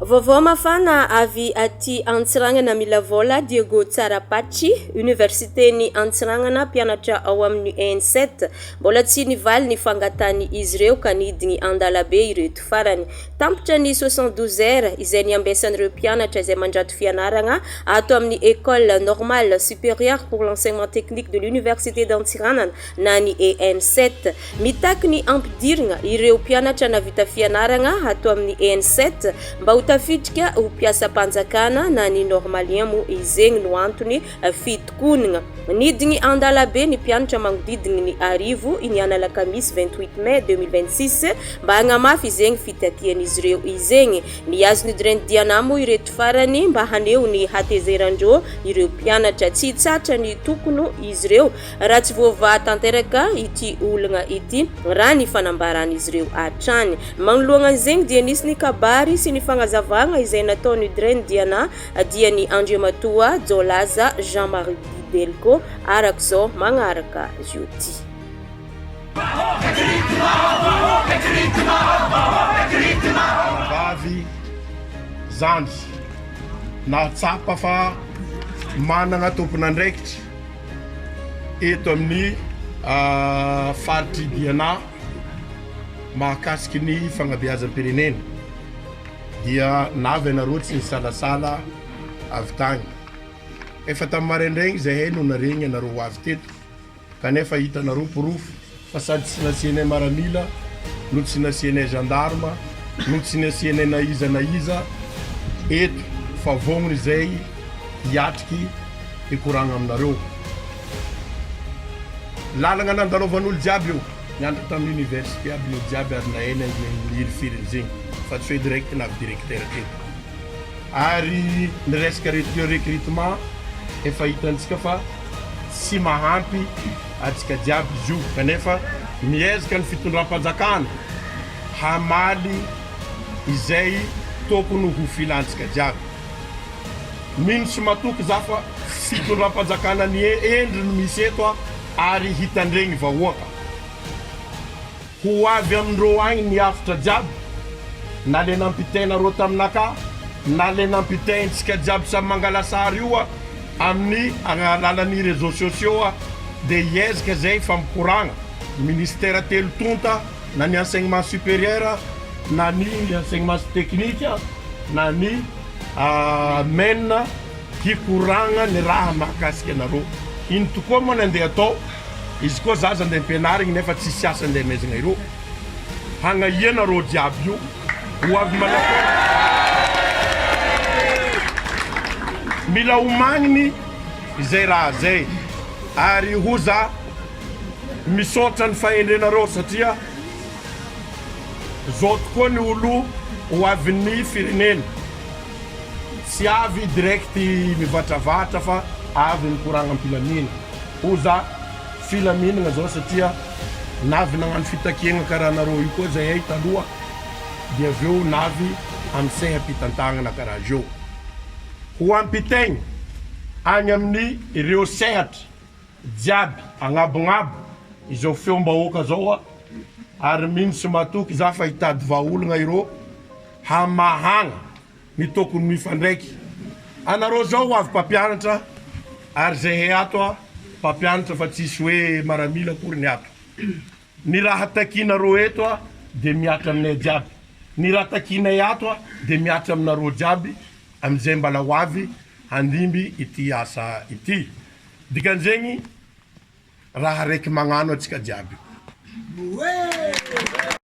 Vaovao mafana avy aty Antsiranana mila vola Diego Tsarapatry, Universiten'i Antsiranana, mpianatra ao amin'ny ENSET. Mbola tsy nivaly ny fangatahan'izy ireo ka nidigny an-dalabe ireto farany. Tampitra ny 72 heures izay niambesan'ireo mpianatra izay mandrato fianaragna ato amin'ny Ecole Normale Supérieure pour l'Enseignement Technique de l'Université d'Antsiranana na ny ENSET. Mitaky ny hampidirina ireo mpianatra nahavita fianarana ato amin'ny ENSET mba ho tafiditra ho mpiasam-panjakana na ny normalien moa izegny no antony fitokonana. Nidigny an-dalabe ny mpianatra magnodidigny ny arivo iny alakamisy 28 mai 2026 mba hagnamafy izegny fitakian'izy ireo izegny. Nihazo ny Drain Diana moa ireto farany mba haneho ny hatezeran-dreo ireo mpianatra. Tsy hitsahatra ny tokono izy ireo Raha tsy voavaha tanteraka ity olana ity, raha ny fanambaran'izy ireo hatrany. Manoloana an'izegny dia nisy ny kabary sy ny fagnazavagna izay nataon'i Drain Diana dia ny Andriamatoa Jaolaza Jean Marie Delco arak'izao magnaraka zio ty. Vavy zandry nahatsapa fa managna tompon'andraikitra. eto amin'ny faritr'i Diana mahakasiky ny fagnabeazam-pirenena dia navy anareo tsy nisalasala avy tagny. Efa tamin'ny maraindraigny zahay no naregny anareo ho avy teto kanefa hitanareo porofo Fa sady tsy nasianay maramila no tsy nasianay gendarme no tsy nasianay na iza na iza eto fa vognona izay hiatriky hikoragna aminareo. Lalagna nandalovan'olo jiaby io, nianatra tamin'ny université aby olo jiaby ary nahay nihirifiry an'izegny fa tsy hoe direct navy directeur teto. Ary ny resaka recrutement efa hitantsika fa tsy mahampy antsika jiaby izy io kanefa miezaka ny fitondram-panjakana hamaly izay tokony ho filantsika jiaby. Mino sy matoky za fa fitondram-panjakana ny endriny no misy eto ary hitandregny vahoaka. Ho avy amindreo agny ny hafitra jiaby, na le nampitainareo taminakahy, na le nampitaintsika jiaby samy mangala sary io amin'ny alalan'ny réseaux sociaux de hiezaka zay fa mikoragna ministère telo tonta na ny enseignement supérieur na ny enseignement technique na ny men hikoragna ny raha mahakasika anareo. Ino tokoa moa ny andeha atao? Izy koa zaza andeha ampianarigny nefa tsisy asa andeha amaizagna ireo. Hagnahia nareo jiaby io. Ho avy manakôry. Mila omagniny izay raha zay. Ary ho za misaotra ny fahendrenareo satria zao tokoa ny olo ho avin'ny firenena. Tsy avy direct mivatravatra fa avy mikoragna am-pilamina. Ho za, filaminagna zao satria navy nagnano fitakiagna karaha anareo io koa zahay taloha dia avy eo navy amy seha-pitantagnana karaha zio. Ho ampitaigny agny amin'ny ireo sehatra jiaby agnabognabo izao feom-bahoaka zao ary mino sy matoky za fa hitady vahaolagna ireo hamahagna ny tokony mifandraiky anareo zao ho avy mpampianatra ary zahay ato a mpampianatra fa tsisy hoe maramila akory ny ato ny raha takinareo eto a de mihatra aminay jiaby ny raha takinay ato a de mihatra aminareo jiaby amizay mbala ho avy handimby ity asa ity dikan'izegny raha raiky magnano atsika jiaby io.